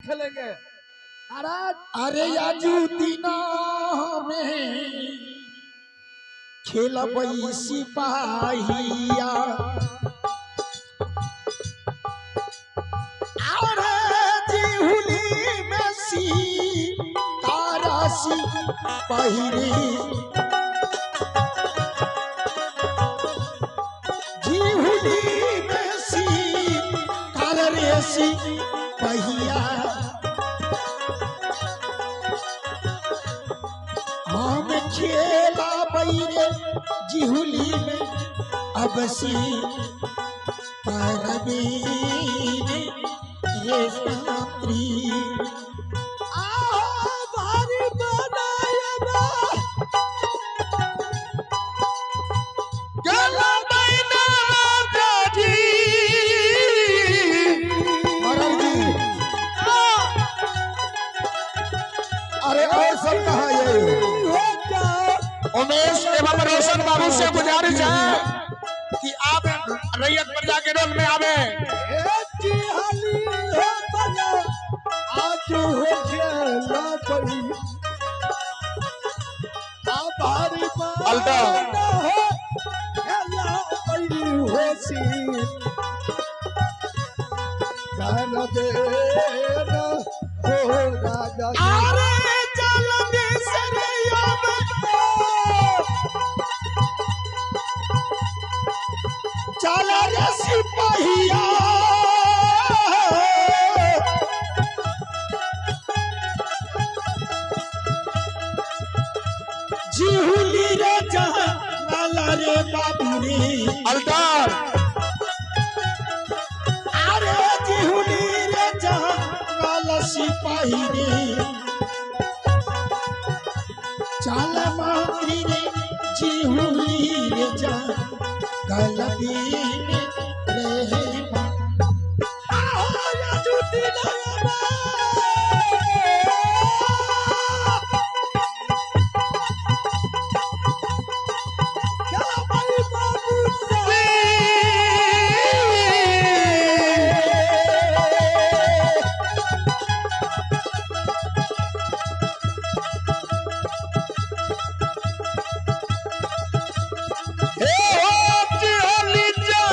खेलेंगे। महाराज अरे आजू दिना में खेलबै सिपाहिया, अरे जिहुली में सी तारासी पहिरी, जिहुली में सी तारेसी पहिया, हम खेला बैरे जिहुली में अबसी परबीन रे मंत्री। आहो भारी बनायबा गेला मैना राजा जी। महाराज जी, अरे और सब कहाँ ये हो जाओ। उमेश एवं रोशन बाबू से गुजारिश है कि आप रैयत प्रजा के रोल में आवे। ए जिहली हो बना आज हो खेला पड़ी आ भारी अल्टा। बना हो खेला पड़ी हो सी कर दे हो राजा जी। अरे चल बिसरिया में चल रे सिपाहिया, जिहुली रे जहाँ लाला रे बाबू रे, अल्टार। अरे जिहुली रे जहाँ लाला सिपाही रे, चल मंत्री रे जिहुली रे जहाँ गलबीन रे माँ। आहो राजू दिलावा क्या भाई बाबू से। हे हो जिहली जा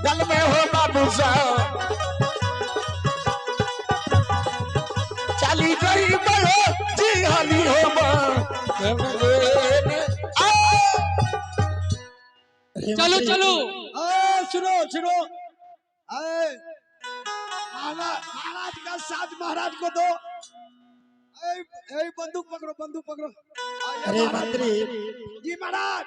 गल में हो बाबू साहब चली गई बड़ो जिहली हो बा। रे चलो मंत्री, चलो। ए, सुनो सुनो, ए, महाराज का साथ महाराज को दो। ए, ए, बंदूक पकड़ो, बंदूक पकड़ो। अरे मंत्री जी महाराज।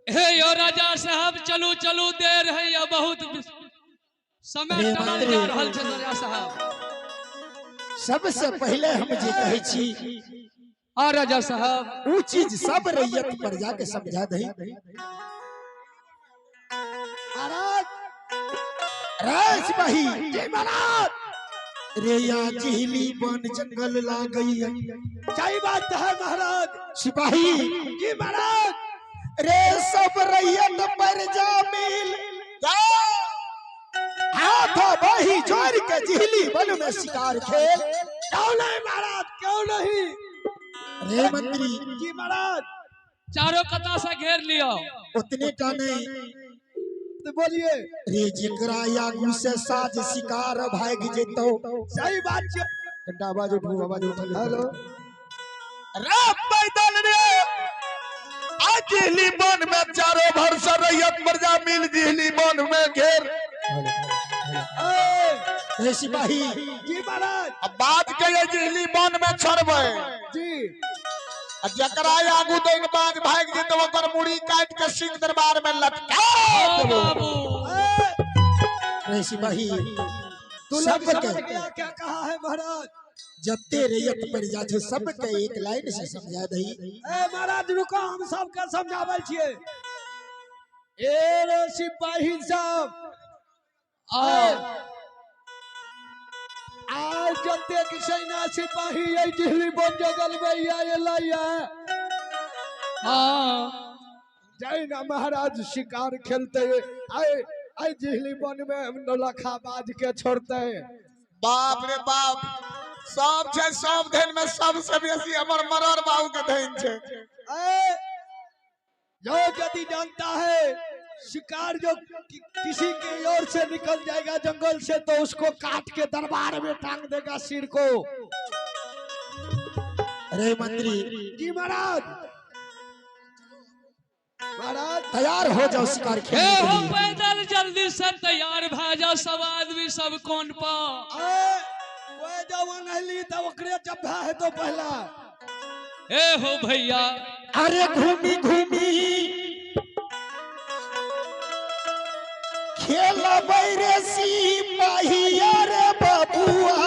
हे यो राजा साहब चलू चलू, देर है या बहुत समय अरे टलल मंत्री। जा रहल छै राजा साहब। सबसे पहले हम जे कहै छी आ राजा साहब ऊ चीज सब रैयत पर जाके समझा दही। महाराज रे सिपाही जी महाराज। रे या जिहली वन जंगल लागई है। सही बात है महाराज। सिपाही जी महाराज। रे सब रैयत पर जा मिल हाथ बाही जोड़ के जिहली वन में शिकार खेल। क्यों नहीं महाराज, क्यों नहीं। रे मंत्री जी महाराज। चारों कता से घेर लियो। उतने टा नहीं तो बोलिए। रे जिकरा आगू से साज शिकार भाग जेतो। सही बात है। घंटा आवाज उठू, आवाज उठू। हेलो। रे पैदल रे आ जिहली वन में चारों भर से रैयत प्रजा मिल जिहली वन में घेर। ए, रे सिपाही जी महाराज। अब बात के ये जिहली वन में छोड़बै जी। आ जकरा आगू दैन बाज भाग जेतौ ओकर मुड़ी काट के सिंह दरबार में लटका ओ देबो। बाबू ए, रे सिपाही तू लोग सबके समझ गया क्या कहा है महाराज? जते रैयत पर जा छे सबके एक लाइन से समझा दही। ए महाराज रुको, हम सबके समझाबै छियै। ए रे सिपाही साहब, आ आज जतेक सेना सिपाही एहि दिल्ली बन जगल में एलैया, हाँ जाय ना महाराज शिकार खेलते आए आए जिहली वन में नौलखा बाज के छोड़ते। बाप रे बाप, सब छै सब धन में सबसे बेसी हमर मरर बाबू के धन छै। ए जो यदि जानता है शिकार जो किसी के ओर से निकल जाएगा जंगल से तो उसको काट के दरबार में टांग देगा सिर को। अरे मंत्री जी महाराज, महाराज तैयार हो जाओ शिकार खेलने हे के हो लिए। पैदल जल्दी से तैयार भा जाओ सब आदमी सब कोन पा। ए जवान हली त ओकरे जब्भा है तो पहला। ए हो भैया अरे घूमी घूमी खेलबै रे सिपाहिया रे बबुआ।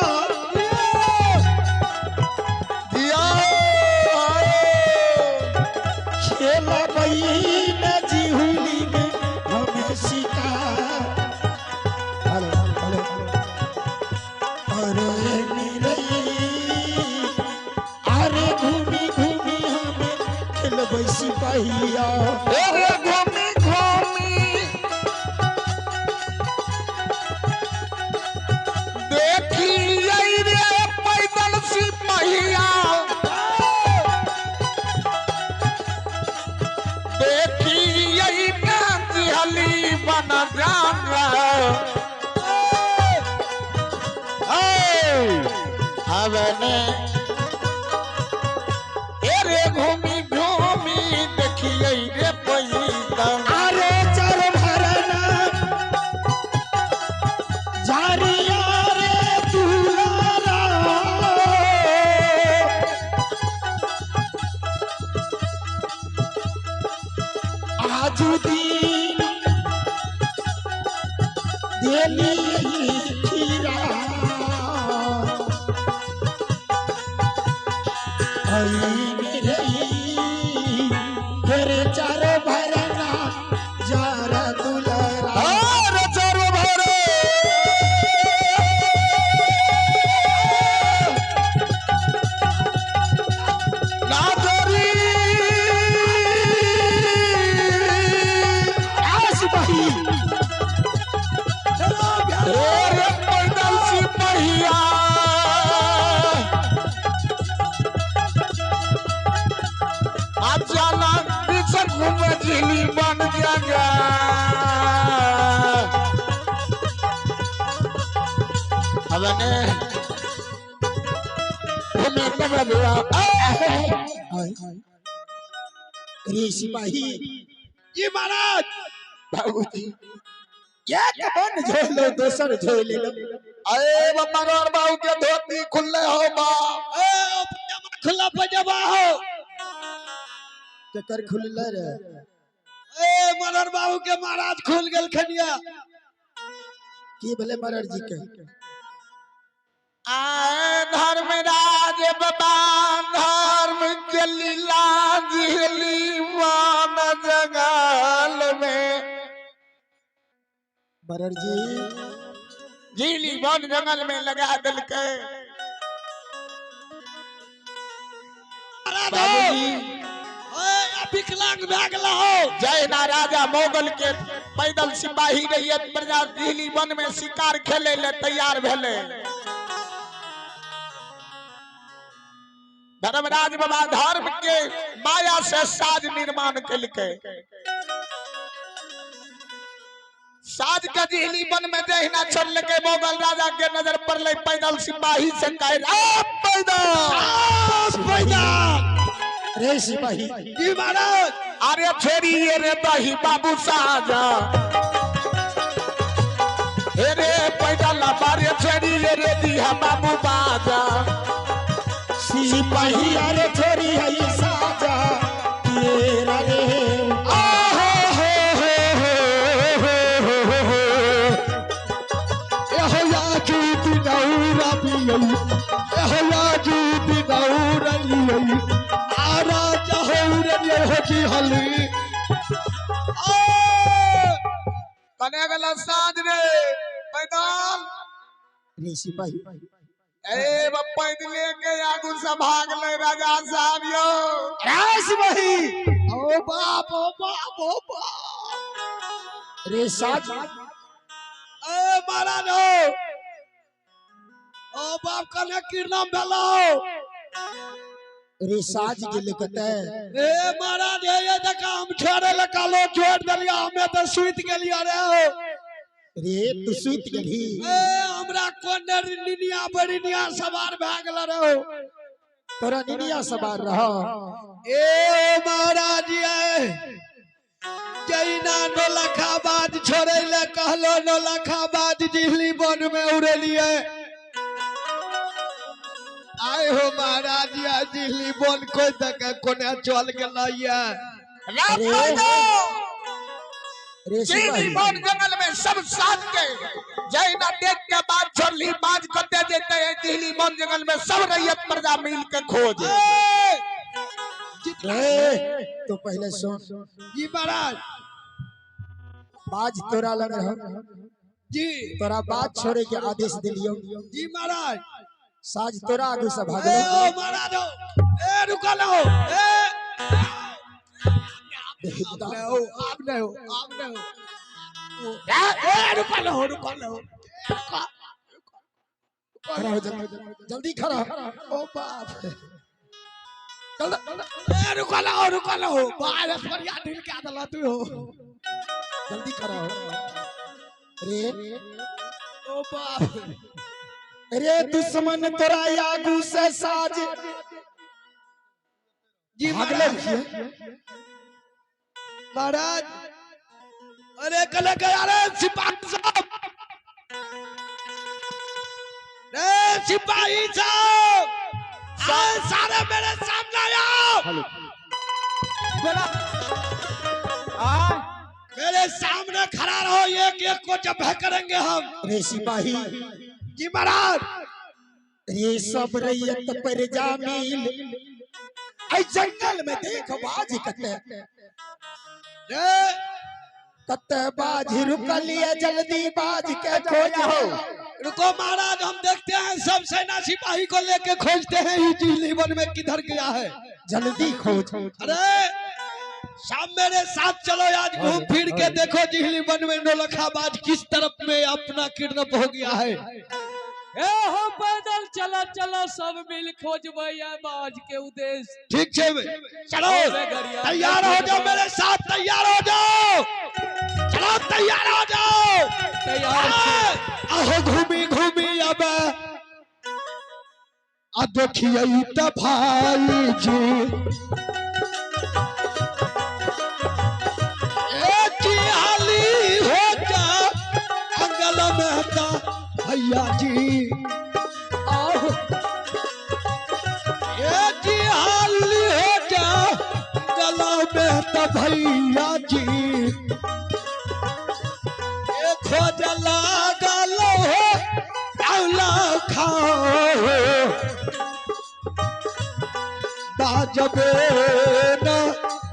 खेलबै न जिहुली में हमें शिकार। हेलो हेलो अरे मेरे अरे घूमी घूमी हमें खेलबै सिपाहिया। अरे घूमी घूमी देखिए रे पैदल सिपाहिया, देखिए जिहली बन जान। अब ने अरे घूमी घूमी देखिए रे पैदल। अरे चल भरना जारिया रे दुलारा। आजू दिन देली खीरा। मेरे चारो भरना जारा दुलारा। अरे चारो भरे नाजरी आ सिपाही अरे पैदल सिपाहिया। अचानक पीछे घूमे झिली बन जाएगा। अब ने घूमे घूमे रे सिपाही जी महाराज बाबूजी एक बन झोलो दोसर झोले लो। अरे मरर बाबू के धोती खुलले हो बाप। ए पजामा खुला पजामा हो केकर खुलले रे? ए मरर बाबू के महाराज खुल गेल खनिया। की भेले मरर जी के? आए धर्मराज बाबा धर्म के लीला झिली वन जंगल में। मरर जी झिली वन जंगल में लगा दिलके। बाबूजी विकलांग भए गेला हो। जय ना राजा मोगल के पैदल सिपाही रहिए प्रजा झिली वन में शिकार खेले ले तैयार भेले। धर्मराज बाबा धर्म के माया से साज निर्माण केलकै। साज के झिली वन में जहिना छोड़लकै मोगल राजा के नजर पड़लै पैदल सिपाही से कहे पैदल पैदल रे सिपाही जी महाराज। अरे छोड़िए रे दही बाबू साजा रे पैदल बारे छोड़िए रे दिहा बाबू बाजा। सिपाही अरे छोरी है साजा तेरा रे। आहो हो हो हो हो हो हो एहो याजू दिनौरा बियई एहो याजू दिनौरा लियई आरा जहौर रे हो जी हली। कने गेला साँझ रे पैदल रे सिपाही। ए पैदले के आगू से भागले राजा साहब यो। रे सिपाही ओ बाप ओ बाप ओ बाप। रे साज ए महाराज हो ओ बाप कने किरनाम भेलो। रे साज गेल कते? ए महाराज हे देखा हम छोड़े ले कालो छोड़ देलिया, हमे तो सुति गेलियो रे हो। रे तू सुति गेलही? ए हमरा कोन निनिया बड़िनिया सवार भए गेल रे हो। तोरा निनिया सवार रह। ए महाराज ये जैना नौलखा बाज छोड़े ले कहलो, नौलखा बाज जिहली वन में उड़ेलिए। आए हो महाराज या जिहली वन कोई तक कोने चल गेल ये। रे जिहली वन जंगल में सब साथ के जैना देख के बाज छोड़ली, बाज कते जेते है जिहली वन जंगल में सब रैयत प्रजा मिल के खोज। रे तो पहले सुन जी महाराज। बाज तोरा लग रहा जी, तोरा बाज छोड़े के आदेश दिलियो जी महाराज। साज तोरा आगू से भागलो। ए ओ महाराज ए रुकल हो ए आप नहीं हो आप नहीं हो ए रुकल हो रुकल हो खड़ा हो जल्दी खड़ा। ओ बाप चल ए रुकल हो रुकल हो बाहर फरिया ढील के आदला तू हो जल्दी खड़ा हो। रे ओ बाप रे दुश्मन तोरा आगू से साज जी भागले महाराज। अरे कल गया रे सिपाही साहब, रे सिपाही साहब सारे मेरे सामने आओ, मेरे सामने खड़ा रहो, एक एक को जब करेंगे हम। रे सिपाही जी महाराज। रे सब रैयत पर जामील ऐ जंगल में देख बाज कते रे कते बाज रुकलिए जल्दी बाज के खोज हो। रुको महाराज हम देखते हैं, सब सेना सिपाही को लेके खोजते हैं ये जिहली वन में किधर गया है, जल्दी खोज। अरे सब मेरे साथ चलो, आज घूम फिर के देखो जिहली वन में नौलखा बाज किस तरफ में अपना किडनैप हो गया है। ए हो पैदल चलो चलो सब मिल खोजबै बाज के उद्देश्य। ठीक है चलो तैयार हो जाओ मेरे साथ, तैयार हो जाओ, चलो तैयार हो जाओ, तैयार। आहो घूमी घूमी अब आ देखिए त भाई जी हो जा अंगल मेहता भैया जी। आहो ए जी हाली हो जा अंगल मेहता भैया जी, ए खोज लागल हो आउला खाओ बाजबे न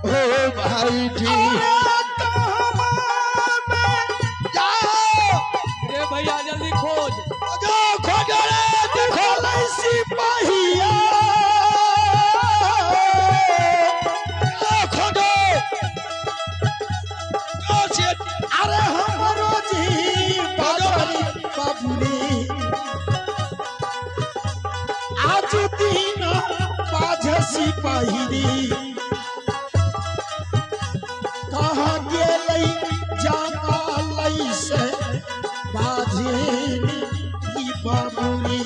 हो भाई जी। भैया जल्दी खोज खोजो खोजो रे देखो सिपाहिया खोजो। अरे हमरो जी बाबू रे आज दिन बाज सिपाही रे कहाँ गेलै जांगलै से बाजेनी बाबूरी।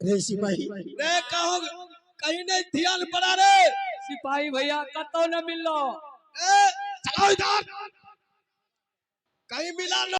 रे सिपाही रे कहो कहीं नहीं ध्यान पड़ा रे सिपाही भैया कतौ न मिललो। ए चलो इधर कहीं मिला लो।